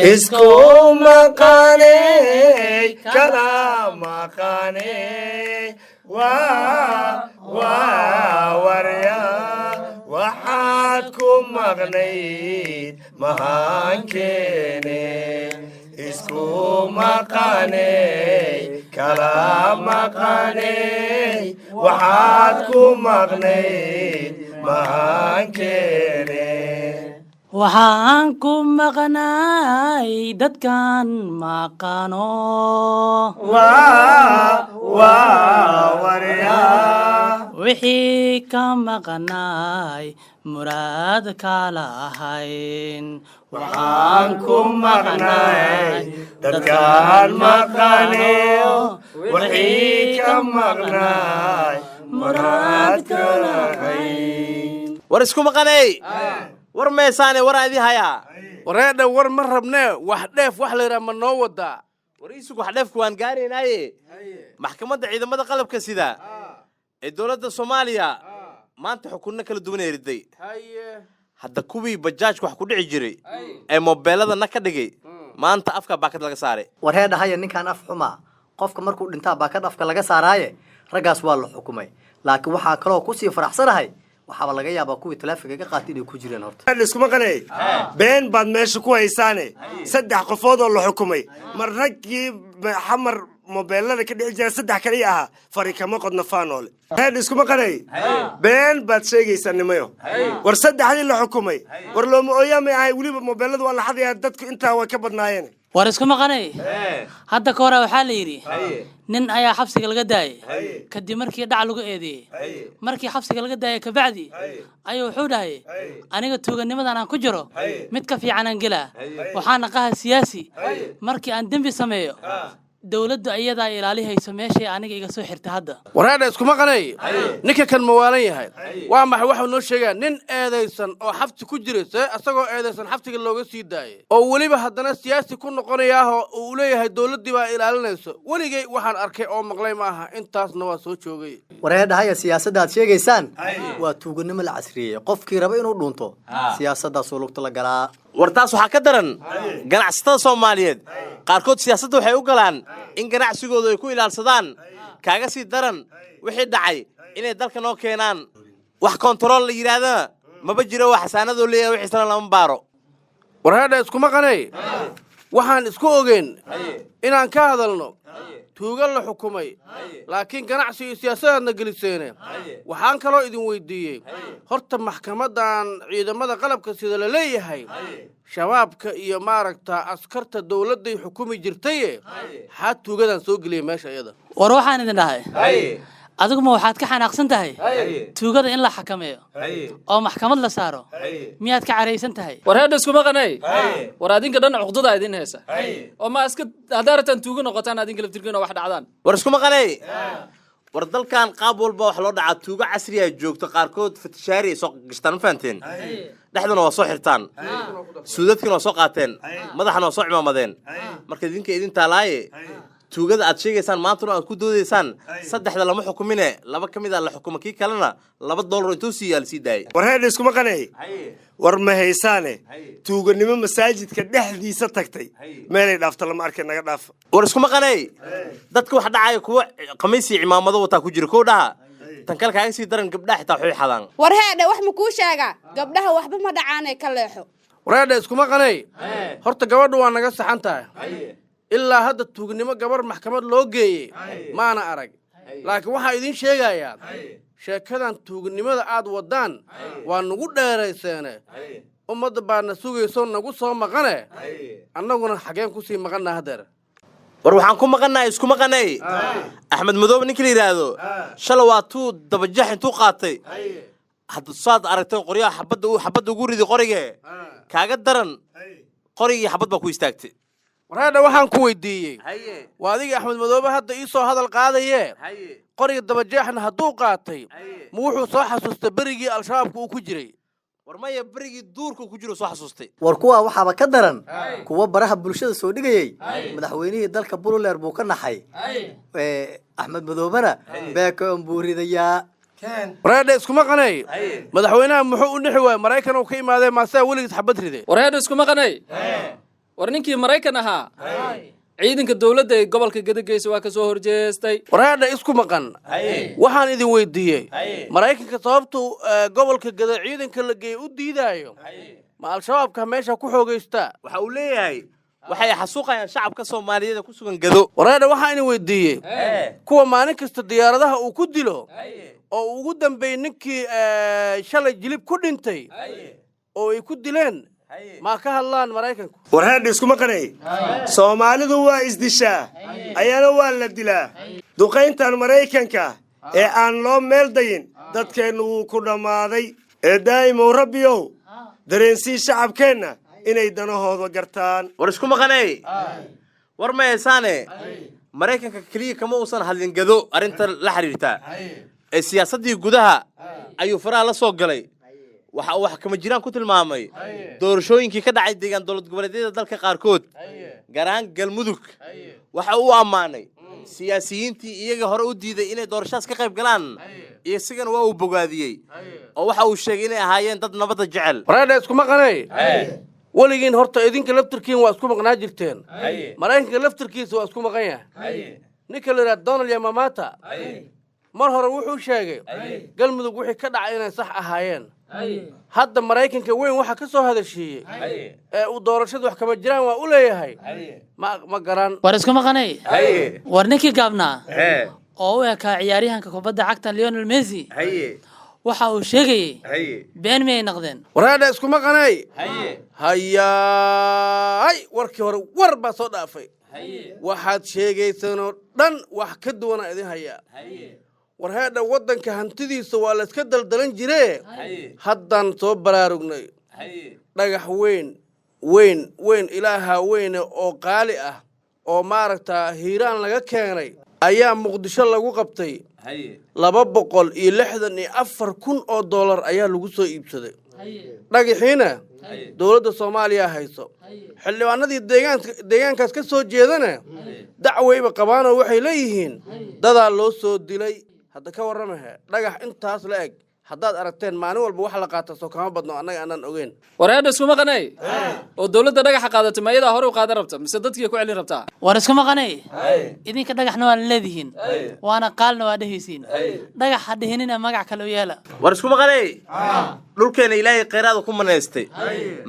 Isku maqaney, kala maqaney, waa warya, waxaad ku maqnayd mahankeene. Isku maqaney, kala maqaney, waxaad ku maqnayd mahankeene. Waxaan ku maqnaay dadkan maqano. Waa warya. Wixii ka maqnaay muraad kala ahayn. Waxaan ku maqnay dadkaan maqaneyo, wixii ka maqnay muraad kalahayn. War isku maqaney, war meesaane, waraan idin hayaa. Wareedha, war ma rabnee, wax dheef wax la yidhaha ma noo wadaa? War isugu, wax dheefku waan gaaraynaaye. Maxkamadda ciidamada qalabka sida ee dowladda Soomaaliya maanta xukunno kala duwan ay riday. Hadda kuwii bajaajka wax ku dhici jiray ee mobeelada na ka dhigay, maanta afka baakad laga saaray. War heedhahaya, ninkaan af xumaa. Qofka markuu dhintaa baakad afka laga saaraaye. Raggaas waa la xukumay, laakiin waxaa kaloo kusii faraxsanahay, waxaaba laga yaabaa kuwii taleefonka ka qaatay inay ku jireen horta. Isku maqaney, been baad meesha ku haysaane. Saddex qofood oo la xukumay, mar raggii Xamar mobeelada ka dhici jira saddex kaliya ahaa, fari kama qodna faanoole. Reer isku maqanay, been baad sheegaysaa nimayo. War saddexdii la xukumay, war looma ooyaamay ahay. Weliba mobeelada waa la xadayaa, dadku intaa way ka badnaayeen. War isku maqanay, hadda ka hore waxaa la yidhi nin ayaa xabsiga laga daayay kadib markii dhac lagu eedeeyey. Markii xabsiga laga daayay kabacdi ayuu wuxuu dhahay: "Aniga tuuganimadan aan ku jiro mid ka fiican aan gelaa. Waxaan aqaha siyaasi. Markii aan dembi sameeyo, dowladdu iyadaa ilaalihayso meeshay aniga iga soo xirtay hadda." Wareedha iskuma qanay, ninka kan mawaalan yahay. Waa maxay waxuu noo sheegaa? Nin eedaysan oo xabsi ku jira, see asagoo eedaysan xabsiga looga sii daayay oo weliba haddana siyaasi ku noqonayaahoo uu leeyahay dowladdii baa ilaalinayso? Weligay waxaan arkay oo maqlay ma aha, intaasna waa soo joogay. Wareedhahaya, siyaasadda aad sheegaysaan waa tuuganimo la casriyeeyey. Qofkii raba inuu dhunto siyaasaddaasuu lugta la galaa. War taas waxaa ka daran ganacsatada Soomaaliyeed qaarkood siyaasadda waxay u galaan in ganacsigoodu ay ku ilaalsadaan. Kaaga sii daran, wixii dhacay inay dalka noo keenaan. Wax kontarool la yidhaahdana maba jiro, waa xasaanadoo leeyahay, wixiisana lama baaro. Wareedha iskuma qanay, waxaan isku ogeyn inaan ka hadalno tuugo la xukumay, laakiin ganacsi iyo siyaasadaadna geliseene. Waxaan kaloo idin weydiiyey horta, maxkamaddan ciidamada qalabka sida la leeyahay, shabaabka iyo maaragta askarta dowladday xukumi jirtaye, xaa tuugadan soo geliyay meesha iyada? War waxaan idin dhahay, adiguma waxaad ka xanaaqsan tahay tuugada in la xakameeyo oo maxkamad la saaro? Miyaad ka caraysan tahay? War heedha iskuma qanay, war adinka dhan cuqdada idin haysa oo ma iska haddaa rabtaan tuugo noqotaan, adinka laftirkiina wax dhacdaan. War iskuma qanay, war dalkan qaab walba wax loo dhacaa. Tuugo casriya joogto, qaarkood fatishaari ay soo gashtaan, ma fahanteen? Dhexduna waa soo xirtaan, suudadkina waa soo qaateen, madaxana waa soo cimaamadeen. Marka idinka idin taalaaye, tuugada aad sheegaysaan maantuna aad ku doodaysaan, saddexda lama xukumine, laba ka mid a la xukuma, kii kalena $2 intuu siiyaa la sii daayay. War heedha iskuma qanay, war ma haysaane. Tuuganimo masaajidka dhexdiisa tagtay meelay dhaafta lama arkay, naga dhaafa. War iskuma qanay, dadka wax dhacaya kuwa khamiisii cimaamado wataa ku jira. Kow dhaha, tan kale kaaga sii daran, gabdhaha xitaa waxay xadaan. War heedhe, wax ma kuu sheegaa? Gabdhaha waxba ma dhacaanay, ka leexo. Wareedha iskuma qanay, horta gabadhu waa naga saxan tahay. Ilaa hadda tuugnimo gabar maxkamad loo geeyey maana arag, laakiin waxaa idiin sheegayaa, sheekadan tuugnimada aad waddaan waa nagu dheerayseene. Ummadda baadna sugayso nagu soo maqane, annaguna xaggeen ku sii maqannaa haddeer? War waxaan ku maqannahay, iskuma qanay, Axmed Madoobe ninka la yidhaahdo shala waa tuu dabajax intuu qaatay. Hadda saad aragtay qoryaha xabadda uu xabadda ugu ridi qorige. Kaaga daran, qorigii xabad baa ku istaagtay. Wareedha, waxaan ku weydiiyey, waa adiga Axmed Madoobe hadda ii soo hadal qaadaye, qoriga dabajeexna hadduu qaatay, ma wuxuu soo xasuustay berigii Al-Shabaabka uu ku jiray? War maya, berigii duurka ku jiro soo xasuustay. War kuwaa waxaaba ka daran kuwa baraha bulshada soo dhigayey madaxweynihii dalka Buruleer buu ka naxay. Axmed Madoobena beekoon buu ridayaa. Wareedha iskuma qanay, madaxweynaha muxuu u nixi waayey? Maraykan uu ka imaadee, maasaa weligiis xabad ride? War heedha iskuma qanay. War ninkii Maraykan ahaa ciidanka dowladda ee gobolka Gadageysa waa ka soo horjeestay. Wareedha isku maqan, waxaan idin weydiiyey, Maraykanka sababtuu gobolka Gada ciidanka la geeyey u diidaayo, ma Al-Shabaabka meesha ku xoogaystaa? Waxa uu leeyahay waxay xasuuqayaan shacabka Soomaaliyeed ee ku sugan Gado. Wareedha, waxaan idin weydiiyey, kuwa maalin kasta diyaaradaha uu ku dilo oo uu ugu dambeeyey ninkii shalay Jilib ku dhintay oo ay ku dileen, maa ka hadlaan Maraykanku? War heedha iskuma qanay, Soomaalidu waa isdishaa, ayana waa la dilaa. Duqayntan Maraykanka ee aan loo meel dayin dadkeennu wuu ku dhammaaday. Ee daa'imow Rabbiyow dareensii shacabkeenna inay danahooda gartaan. War isku maqanay, war ma haysaane? Maraykanka keliya kama uusan hadlin Gado arrinta la xiriirta ee siyaasaddii gudaha ayuu faraha la soo galay. Waxa uu wax kama jiraan ku tilmaamay doorashooyinkii ka dhacay deegaan dowlad goboleedyada dalka qaarkood, gaar ahaan Galmudug. Waxa uu ammaanay siyaasiyiintii iyaga hore u diiday inay doorashadaas ka qayb galaan, isagana waa uu bogaadiyey oo waxa uu sheegay inay ahaayeen dad nabadda jecel. Wareedha isku maqanay, weligiin horta idinka laftirkiin waa isku maqnaa jirteen. Maraykanka laftirkiisa waa isku maqan yahay. Ninka la yidhaha Donald Yamamata mar hore wuxuu sheegay Galmudug wixii ka dhacay inay sax ahaayeen. Hadda Maraykanka weyn waxa ka soo hadashiiyey ee uu doorashadu wax kama jiraan waa u leeyahay, ma garan. War isku maqanay, war ninkii gaabnaa oo u ekaa ciyaaryahanka kubadda cagta Lionel Messi waxa uu sheegayey been miyay noqdeen? Wareedha isku maqanay, hayaay, warkii hore war baa soo dhaafay. Waxaad sheegaysanoo dhan wax ka duwanaa idin hayaa. War heedha, waddanka hantidiisa waa layska daldalan jiree, haddaan soo baraarugnay. Dhagax weyn weyn weyn, Ilaaha weyne, oo qaali ah oo maaragtaa Hiiraan laga keenay ayaa Muqdisho lagu qabtay. 264,000 oo dollar ayaa lagu soo iibsaday. Dhagaxiina dowladda Soomaaliya hayso. Xildhibaanadii deegaankaas ka soo jeedana dacwayba qabaanoo waxay leeyihiin dadaa loo soo dilay. Hadda ka warramahe, dhagax intaas la eg haddaad aragteen, maalin walba wax la qaata soo kama badno annaga aanaan ogeyn. Wareedha isku maqanay, oo dowladda dhagaxa qaadatay ma iyadaa hore u qaadan rabta mise dadkii ku celin rabtaa? War isku maqanay, idinka dhagaxna waa leedihiin, waana qaalna waa dhehaysiin. Dhagax ha dhihinina, magac kale u yeela. War isku maqanay, dhulkeena Ilaahay khayraada ku manaystay,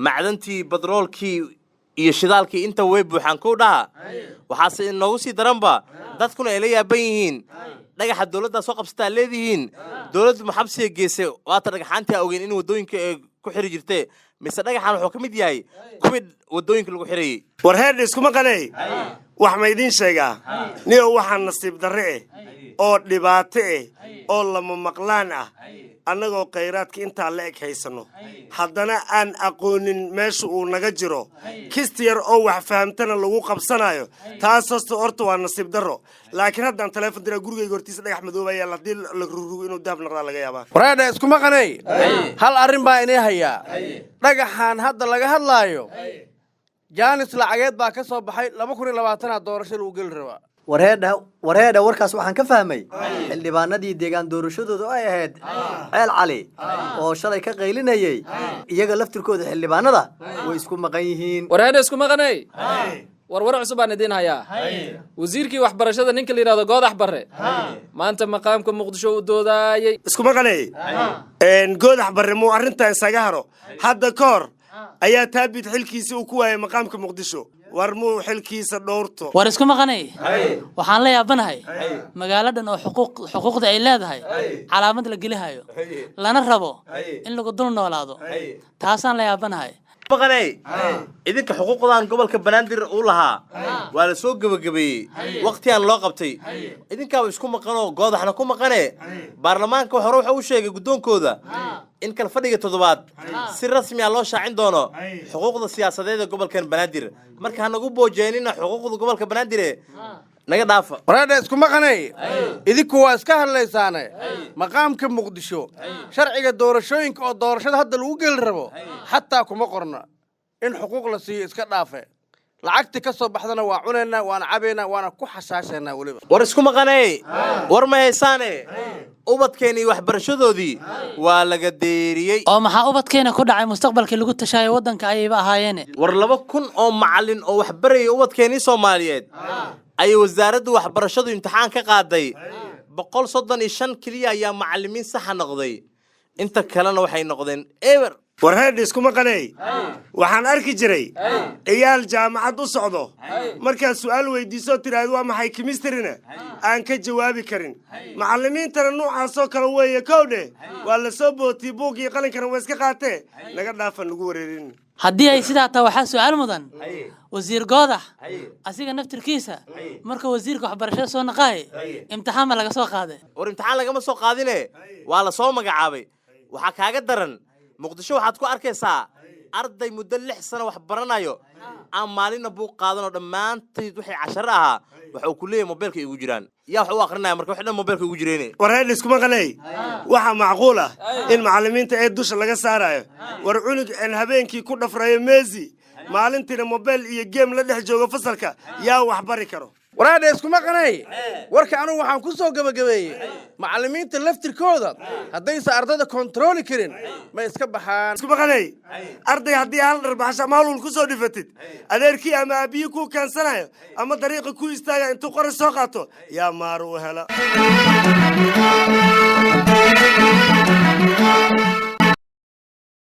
macdantii, badroolkii iyo shidaalkii inta way buuxaan kow dhaha. Waxaase inoogu sii daranba dadkuna ay la yaaban yihiin dhagaxa dowladdaa soo qabsataa leedihiin. Dowladdu ma xabsiga geysay waata dhagaxaantii a ogeyn in waddooyinka ay ku xiri jirtee, mise dhagaxan wuxuu ka mid yahay kuwii waddooyinka lagu xirayey? War heerdha iskuma qanay, wax ma idiin sheegaa niyow? Waxaa nasiib darre eh oo dhibaato eh oo lama maqlaan ah, annagoo khayraadka intaa la eg haysanno, haddana aan aqoonin meesha uu naga jiro, kista yar oo wax fahamtana lagu qabsanayo. Taas hosta horta waa nasiib darro. Laakiin haddaan taleefon diraa, gurigayga hortiisa dhagax madooba yaal, haddii la rugrugo inuu dahab noqdaa laga yaabaa. Wareedha iskuma qanay, hal arrin baa inii hayaa. Dhagaxaan hadda laga hadlaayo jaanis lacageed baa ka soo baxay. 2020-aa doorasho lagu geli rabaa. Wareedha, wareedha, warkaas waxaan ka fahmay xildhibaanadii deegaan doorashadooda ay ahayd Ceel Cali oo shalay ka qaylinayay, iyaga laftirkooda xildhibaanada way isku maqan yihiin. Wareedha isku maqanay, war war cusub baan idiin hayaa. Wasiirkii waxbarashada ninka la yidhahdo Goodax Barre maanta maqaamka Muqdisho u doodaayey. Iskuma qanay, Goodax Barre muu arrintan isaga haro? Hadda ka hor ayaa Taabid xilkiisii uu ku waayay maqaamka Muqdisho. War muu xilkiisa dhowrto? War isku maqanay, waxaan la yaabanahay magaaladan oo xuquuqda ay leedahay calaamad la gelihayo, lana rabo in lagu dul noolaado. Taasaan la yaabanahay. Maqanay, idinka xuquuqdan gobolka Banaadir uu lahaa waa la soo gebagabeeyey, waqtigaan loo qabtay. Idinkaaba isku maqanoo Goodaxna ku maqane. Baarlamaanka hore waxa uu sheegay guddoonkooda in kal fadhiga toddobaad si rasmi ah loo shaacin doono xuquuqda siyaasadeed ee gobolkan Banaadir. Marka hanagu boojeenina xuquuqda gobolka Banaadir, naga dhaafa. Wareedha iskuma qanay, idinku waa iska hadlaysaane. Maqaamka Muqdisho sharciga doorashooyinka oo doorashada hadda lagu geli rabo xataa kuma qorna in xuquuq la siiyo, iska dhaafe. Lacagti ka soo baxdana waa cunaynaa, waana cabaynaa, waana ku xashaashaynaa weliba. War isku maqaney, war ma haysaane, ubadkeennii waxbarashadoodii waa laga deeriyey. Oo maxaa ubadkeena ku dhacay? Mustaqbalkii lagu tashaayo waddanka ayayba ahaayeene. War 2000 oo macallin oo waxbarayay ubadkeennii Soomaaliyeed ayay wasaaradda waxbarashadu imtixaan ka qaaday. 135 keliya ayaa macallimiin saxa noqday, inta kalena waxay noqdeen eber. War heedh, iskuma qaney, waxaan arki jiray ciyaal jaamacad u socdo, markaad su'aal weydiisoo tidhaahdo "Waa maxay chemistry?"-na aan ka jawaabi karin. Macallimiintana nuucaasoo kale weeye. Kowdhe, waa la soo bootiyey, buuggii qalinkana waa iska qaatee. Naga dhaafan nagu wareerin. Haddii ay sidaa tahay, waxaa su-aal mudan wasiir Goodax asiga naftirkiisa, marka wasiirka waxbarashada soo naqaaye, imtixaan ma laga soo qaaday? War imtixaan lagama soo qaadine, waa la soo magacaabay. Waxaa kaaga daran, Muqdisho waxaad ku arkaysaa arday muddo 6 sano wax baranayo aan maalinna buuq qaadanoo dhammaantayd waxay casharo ahaa waxa uu ku leeyahay mobeelka igu jiraan. Yaa wax u akrinaya marka wax dhan mobeelka igu jireene? War heedh, iskuma qaney, waxaa macquul ah in macallimiinta ee dusha laga saarayo. War cunug aan habeenkii ku dhafrayo Messi, maalintiina mobeel iyo game la dhex joogo fasalka, yaa wax bari karo? Waraadhe, iskuma qanay, warka anugu waxaan ku soo gebagabeeyey macallimiinta laftirkooda haddaysan ardayda kontarooli karin, ma iska baxaan? Iskuma qanay, arday haddii hal dharbaxsho ama hal ul ku soo dhifatid, adeerkii ama aabiyii kuu keensanayo ama dariiqa ku istaaga intuu qori soo qaato, yaa maaru u hela?